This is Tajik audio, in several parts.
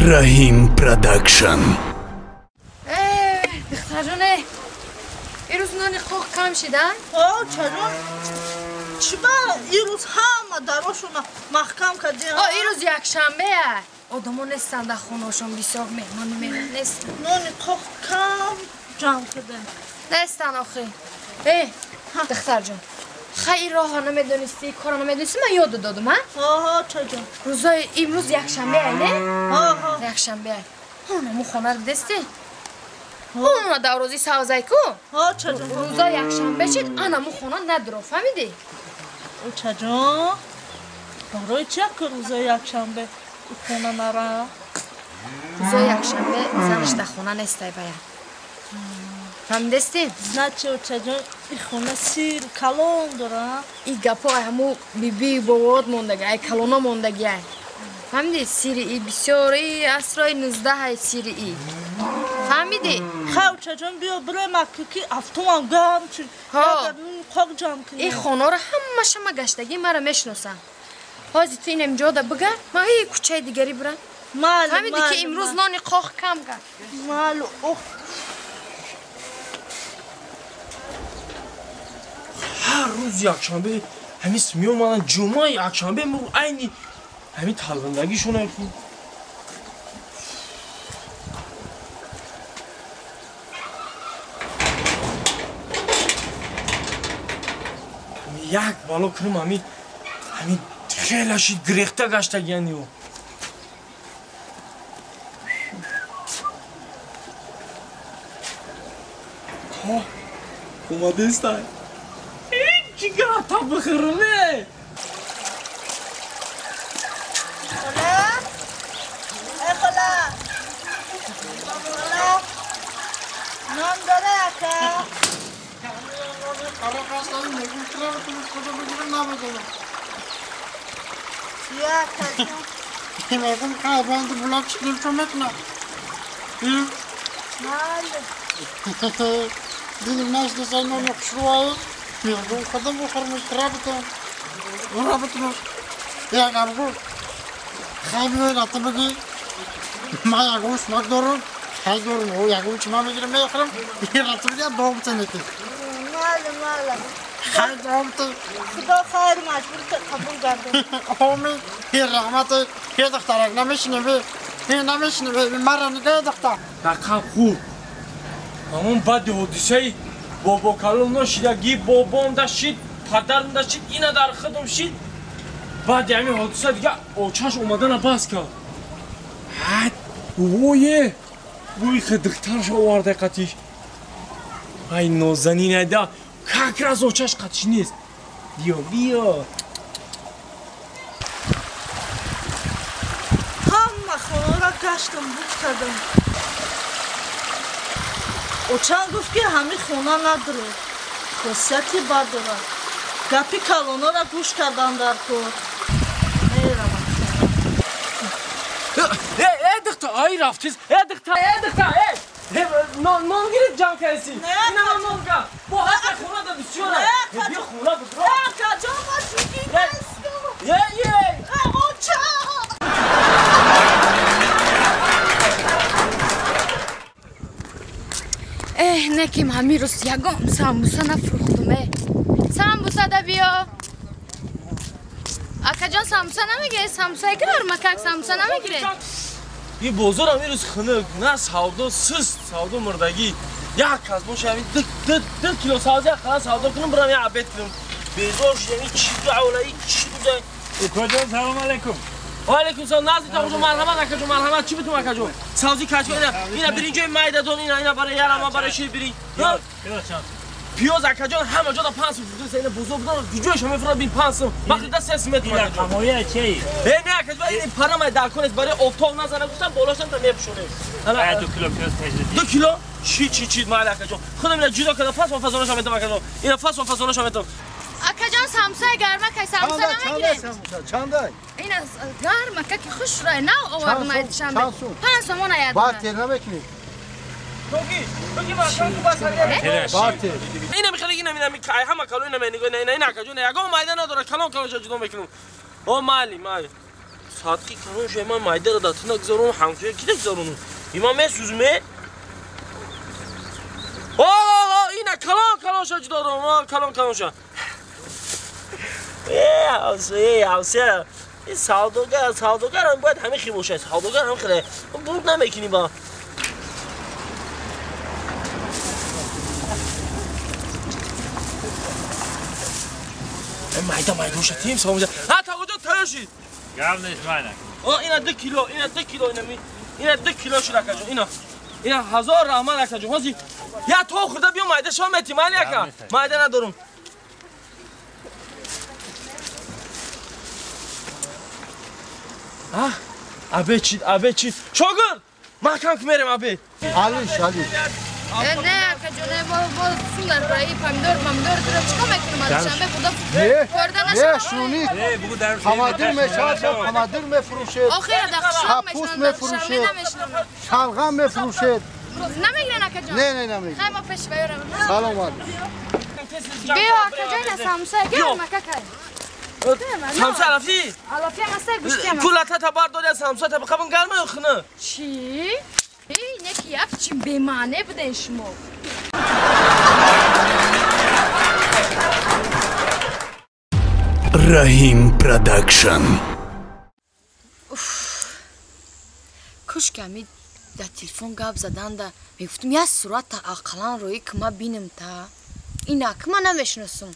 Раҳим Продакшн. Духтарҷоне, ирӯз нони қоқ кам шида? Чаро? Чиба ирӯз ҳама дарошона маҳкам кардем? Ирӯз якшанбеа. Одамо нестанд дар хонаошон, бисёр меҳмони меран нестанд. Нони қоқ кам ҷамъ кардем. Нестанд охи. Духтарҷон, хай ин роҳро намедонистӣ, корро намедонистӣ, ман ёдо додум, а? Чаҷон. Рӯзои имрӯз якшанбеа, не? Якшанбеа. Ҳонамо хона дидестӣ? Ҳона даврози савзай ку? Чаҷон. Рӯзои якшанбе шид, анамо хона надро, фаҳмидӣ? Чаҷон, барои чи як рӯзои якшанбе хона нара? Рӯзои якшанбе занаш дар хона нестай бая. Фаҳмидестӣ? Значит, очаҷон, и хона сир калон дора? И гапо ай ҳаму бибии бобоот мондаги, ай калоно мондаги ай. Фаҳмидӣ? Сири и бисёр, и асрои 19 ай сири и. Фаҳмидӣ? Хай, очаҷон, биё бирем ки автомам гарм шуд. Қоқ ҷамъ кунем. И хонаро ҳамаша ма гаштагӣ мара мешиносам. Ҳозир ту инам ҷода бигард, ма и кӯчаи дигарӣ бирам. Фаҳмидӣ ки имрӯз нони қоқ кам кард? Малу, ох. Ҳар рӯз якшанбе ҳамис меомаданд, ҷумъа якшанбе айни ҳамин талбандагишон ху. Як бало кунам ҳамин хела шид гирехта гаштагиян ё. Омадестай. Чигарта бихӯрме? Хола? Эй хола! Хола! Нон дора ака? Чия акаҷон? Майли. Майли, майли. Худо хайр маҷбур қабул гардон. Рақам хуб. Ҳамон баъди ҳодисаи бобокалон ношидаги бобом да шид, падарам да шид, ина дар худам шид. Баъди ҳамин ҳодиса дига очаш омадана бас кард. Ҳад, вое! Бӯи хидиқтарша оварда қатиш. Ай нозанинайда, как раз очаш қатиш нест. Биё, биё. Ҳама хонара гаштам, буд кардам. Очам гуфт ки ҳамин хона надорад, хосияти бад дорад. Гапи калонора гӯш кардан дар кор. Меравам. Э, духта, ай рафтиз. Э, духта, э, духта, э! Нон гирифт ҷамъ кардӣ. Ина нон га. Бо ҳар хона да бисёр. Биё хона бигир. Акаҷон, ма шӯхӣ нестам. Е, е! Оча! Неким ҳамин рӯз ягон самбуса нафурӯхтум. Самбуса да биё. Акаҷон, самбуса намегиред? Самбуса гармакак самбуса намегиред? И бозор ҳамин рӯз хунук, на савдо суст, савдо мурдагӣ. Як кас боша ҳамин ду кило савдо як қала савдо кунам, бирам як обед кунам. Безор шудам, и чӣ давла, и чӣ буда. Укаҷон, салом алайкум. Ва алайкум салом. Назди тахӯҷон, марҳамат акаҷон, марҳамат. Чӣ битум акаҷон? Савзи качка ина, ина биринҷои майдатон, ина, ина барои ярама, барои шир биринҷ. Пиёз чанд? Пиёз акаҷон ҳама ҷода 5 сум фурӯхта, ина бозор будан, куҷояшо мефурӯхт бин 5 сум. Вақте да 3 сум метум акаҷон. Қамоя чӣ? Э, не акаҷон, ин парамай дар кор нест, барои офтоб назана гуфтам, болошам та мепӯшонем. Ана 2 кило пиёз тежди. 2 кило? Чӣ, чӣ, чӣ, майли акаҷон. Худам ина ҷудо карда, фасон фасонашам метам акаҷон. Ина фасон фасонашам метам. Акаҷон, самбусаи гармакай, самбуса намегиред? Чандай? Ина гармака ки хуш рай, нав овардум ай душанбе. 5 сомон аяд. Бартер намекунӣ? Ина михали ина ина ай ҳама кало ина нигоҳ ина ина акаҷон ягон майда надорад, калон калонша ҷудо мекунам. О майли майли. Садқи калон шуд, ман майдаро дар ту нагузаронам, ҳамсоя ки нагузаронам? И ман месӯзме? О, ина калон калон шуд ҷудо дорам, калон калон шуд. Э, ҳамсоя, ҳамсоя. Ин савдогар, савдогарам бояд ҳамин хел бошад. Савдогар ҳам хеле. Бурд намекунӣ ба. Майда майда шуд, тим салом. Ҳа, тағоҷон тайёр шуд. Гап нест майна. О, ина 2 кило, ина 2 кило, ина ми. Ина 2 кило шуд акаҷон, ина. Ина ҳазор раҳмат акаҷон. Ҳозир я то хӯрда биё майда шом мети, майли ака. Майда надорум. А, абе чид, абе чид. Шогирд, маҳкам ки мерем абе. Алиш, алиш. Не, акаҷон, мо сум дар барои помидор, помидор туро чикор мекунам? Душанбе худо хӯрда нашавад. Не, шуни. Помидор мешавад, помидор мефурӯшед. Охир дар қишлоқ Капуст мефурӯшед. Шалғам мефурӯшед. Намегирен акаҷон? Не, не, намегирен. Хай мо пеш ваёрам. Салом алейкум. Биё акаҷон, ина самса гирм акакай. Самса алафи? Алафи ам аст, гӯшти ам аст. Кулата та бардори самса та бақабын гарма ё хина? Чӣ? Не ки як чи бемаъне буден шумо. Раҳим Продакшн. Кош ки ами дар телефон гап заданда мегуфтум як сурата ақаллан рӯӣ ки ма бинам та. Ина ки ма намешиносум.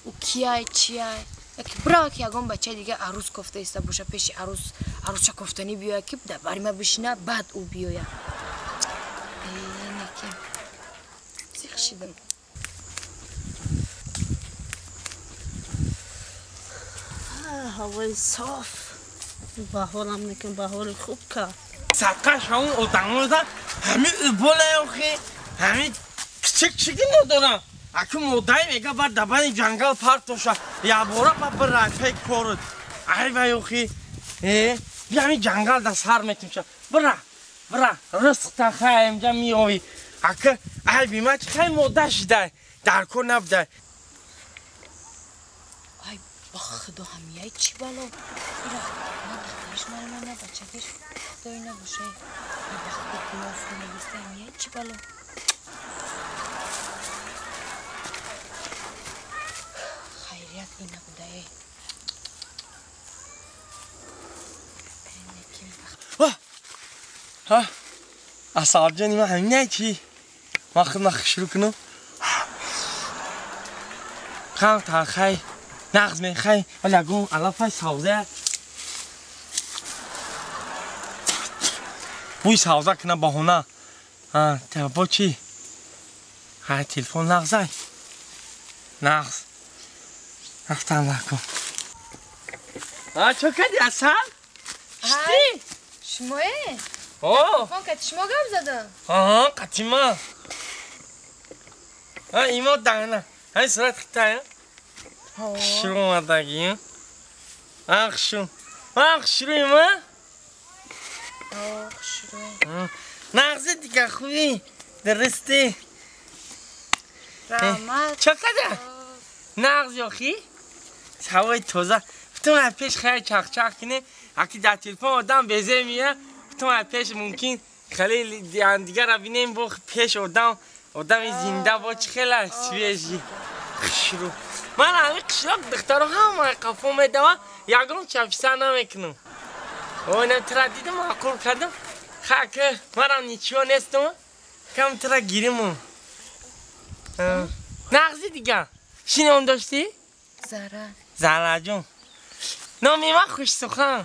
Ӯ кияй, чияй? Яке бирава ки ягон бачаи дига арӯз кофта иста боша, пеши арӯз арӯзча кофтанӣ биёяд ки дар бари ма бишина, баъд ӯ биёяд. Неки зиқ шидам. Ҳавои соф. Баҳорам некин, баҳори хуб кард. Садқаш ҳамун одамода ҳамин ӯболаёхи ҳамин кичик чиги надорам. Аку модай мега бар дабани ҷангал партоша, ябора ба бирай пек корд. Ай ваёхи, э, бия ҳамин ҷангал да сар метимша. Бира, бира, ризқ та хай инҷа меёвӣ. Ака, ай бима чи хай мода шидай, дар кор набудай. Ай, ба худо ҳамияй чӣ бало? Ира, на духтариш марама, на бачагиш, худои набошай. Ай, ба худо гуноҳ нагиста ҳамияй чӣ бало? Хайрият ин набудае. Ҳа, асалҷони ман ҳаминай чӣ? Ман худ ман шурӯъ кунам. Хам та хай, нағз мехай, вале ягон алафай савза. Бӯи савза кунам баҳона. Ҳа, та бо чӣ? Ҳа, телефон нағзай. Нағз. Рафтам накун. Ҳа, чо кардӣ асал? Шидӣ? Шумое? О! Телефон кати шумо гап задам? Аҳа, қати ман. Ҳа, имо дана. Ҳай сурат хитай, хушрӯ омадагӣ. А, хушрӯ. А, хушрӯ има? О, хушрӯ. Нағзи дига хубӣ? Дурустӣ? Раҳмат. Чо када? Нағз ёхӣ? Ҳавои тоза. Гуфтум аз пеш хеле чахчах кине, аки дар телефон одам безе мия, гуфтум аз пеш мумкин хеле дигара бинем бо пеш одам, одами зинда бо чӣ хела свежий. Хушрӯ. Ман ҳамин қишлоқ духтаро ҳама қафо медавам, ягон чаписа намекунам. Ой, на тура дидам, маъқул кардам. Хак, манам ничего нестам. Кам тура гириму. Нағзи дига. Чӣ ном доштӣ? Зара. Зараҷон. Номи ман Хушсухан.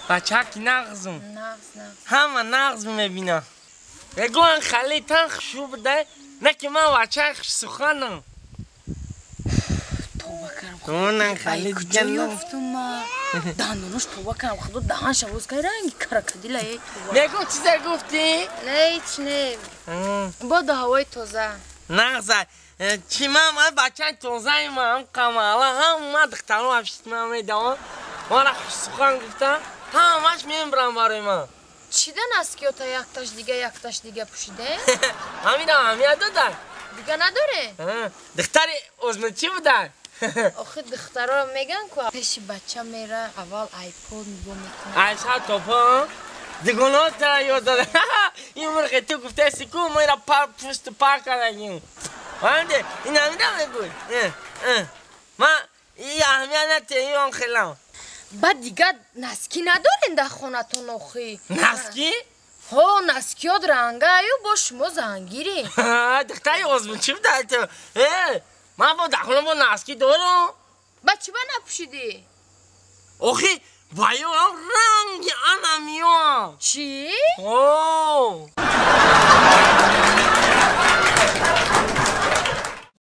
Бачаки нағзум. Нағз, нағз. Ҳама нағз мебинам. Мегӯянд хали тан хушрӯ будай, не ки ман бачаи хушсуханам. Тоба кардам. Онан хали Ай, дига куҷо нағз. ёфтум ма? Дандонош тоба кардам, худо даҳанша боз кард, ранги крокодила, эй, тоба. Мегӯ чизе гуфтӣ? Не, ҳеч не. Бодо ҳавои тоза. Нағза. Чӣ ман бачаи тозаи ман қамала, ҳама духтаро афшит ман медавам. Мана хушсухан гуфтам, ҳамаш мембирам барои ман. Чидан аст ки ёта якташ дига, якташ дига пӯшиде? Ҳаминам ҳамия додай. Дига надоре? Духтари озмунчӣ будай. Охи духтаро меган ку пеши бача мера аввал айпод нигоҳ мекунад. Айша топа дигоно та ёд дод. Ин мурғи ту гуфтаси ку мо ира пар пушт пар кардагим. Фаҳмиде? Ин ҳамина мегӯй. Ма и аҳамият нате, и он хелам. Баъд дигар носки надорен дар хонатон охи? Носки? Ҳо, носкиёт рангаю бо шумо зангирӣ. Духтари озмун чӣ будай ту? Ман бо дар хона бо носки дорам. Ба чӣ ба напӯшидӣ? Охи баё ам ранги ана миёам. Чӣ? О!